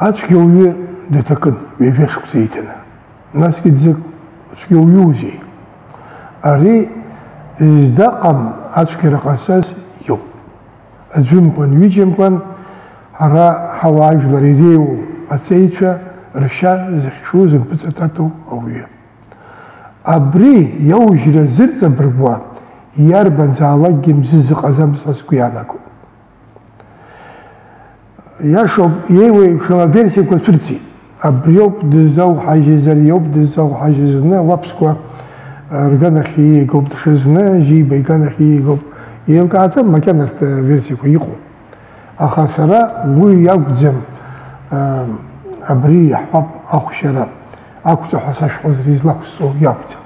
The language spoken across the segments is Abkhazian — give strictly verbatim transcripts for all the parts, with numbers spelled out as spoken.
Ацәгьауаҩы даҭакын, ҩажәа шықәса иҭаны. Насгьы дзакә цәгьауаҩузеи? Ари здаҟам ацәгьара ҟазҵаз иоуп. Аӡәымкәан, ҩыџьамкәан ҳара ҳауаажәлар иреиуоу аҵеицәа ршьа зыхьшуз мпыҵататоу ауаҩы. Абри иаужьра зырҵабыргуа иарбанзаалакгьы мзызы ҟазамызт ҳәа сгәы иаанагоит. Иашоуп, еиуеиԥшым аверсиақәа цәырҵит. Абриоуп дыззауҳажьыз, ариоуп дыззауҳажьыз, зны уаԥсқәа рганахь иигоуп, даҽазны Жьиба иганахь иигоуп. Еилкааӡам макьана арҭ аверсиақәа иҟоу. Аха сара уи иакәӡам, а, абри иаҳҳәап, ахәшьара ақәҵа ҳәа сашәҳәозар излақәсҵо иакәӡам.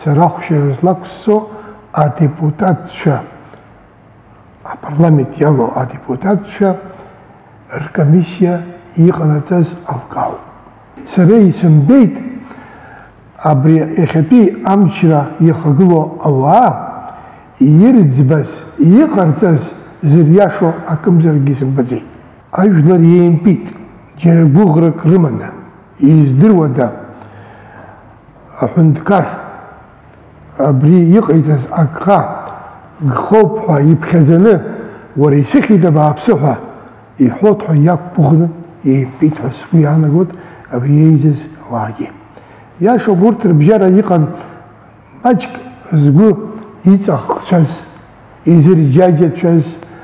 Сара ахәшьара злақәсҵо адепутатцәа, апарламент иалоу адепутатцәа ркомиссиа иҟанаҵаз алкаауп. Сара исымбеит абри иахьатәи амчра иахагылоу ауаа ирӡбаз, иҟарҵаз зыриашоу акымзаракгьы сымбаӡеит. Ажәлар еимпит, џьара гәыӷрак рыманы, издыруада, аҳәынҭқар абри иҟаиҵаз агха гхоуп ҳәа иԥхьаӡаны, уара исыхьит абааԥсы ҳәа иҳәоит ҳәа иақәгәыӷны еимпит ҳәа сгәы иаанагоит абри еизаз ауаагьы. Иашоуп, урҭ рыбжьара иҟан маҷк згәы иҵаххцәаз, изырџьаџьацәаз,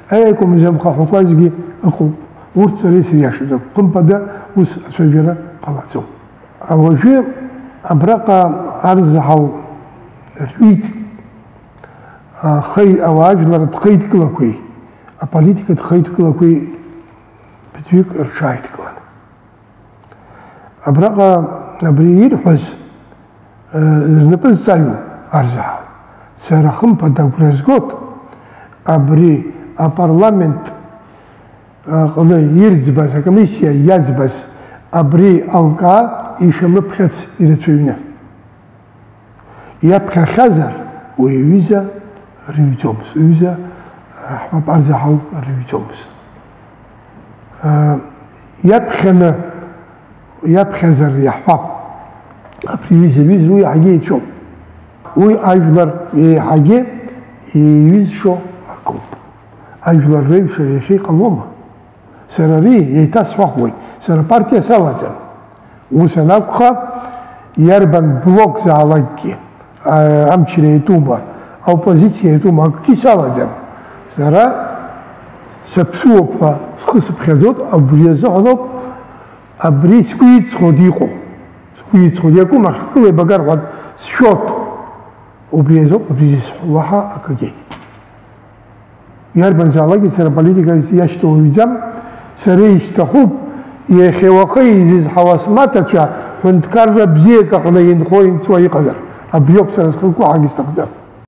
аиакәымза мхаҳәақәазгьы ыҟоуп. Урҭ сара исыриашаӡом. Хымԥада, ус ацәажәара ҟалаӡом. Уажәы абраҟа арзаҳал рҩит, ахеи-, ауаажәларратә хеидкылақәеи аполитикатә хеидкылақәеи ԥыҭҩык рҽааидкылан. Абраҟа абри ирҳәаз, э, рнапы зҵаҩу арзаҳал. Сара хымԥада агәра згоит, абри апарламент аҟны ирӡбаз, акомиссиа иаӡбаз абри алкаа ишамыԥхьац ирацәаҩны. Иаԥхьахьазар, уи аҩыза рыҩӡомызт, уи аҩыза, а, ҳәа арзаҳал рыҩӡомызт. А, иаԥхьаны, иаԥхьазар иаҳҳәап, абри аҩыза, аҩыза уи иаҳагьы еицәоуп. Уи ажәлар еиҳагьы еиҩызшо акоуп. Ажәлар реиҩшара иахьа иҟалома? Сара ари еиҭасҳәахуеит, сара партиа салаӡам. Ус анакәха, иарбан блок заалакгьы, а, амчра иатәума, аоппозициа иатәума, акгьы салаӡам. Сара саԥсуоуп ҳәа схы сыԥхьаӡоит, абри азыҳәаноуп, абри сгәы иҵхо диҟоу. Сгәы иҵхо, иакәым ахькылеибагар ҳәа сшәоит. Убри азоуп абри зысҳәо, уаҳа акгьы. Иарбанзаалакгьы сара аполитика иашьҭоу уаҩӡам, сара исҭахуп, иахьа уаха изызҳауа смаҭацәа ҳәынҭқарра бзиак аҟны инхо инҵуа иҟазар, абриоуп сара схы қәаҳагьы сҭахӡам.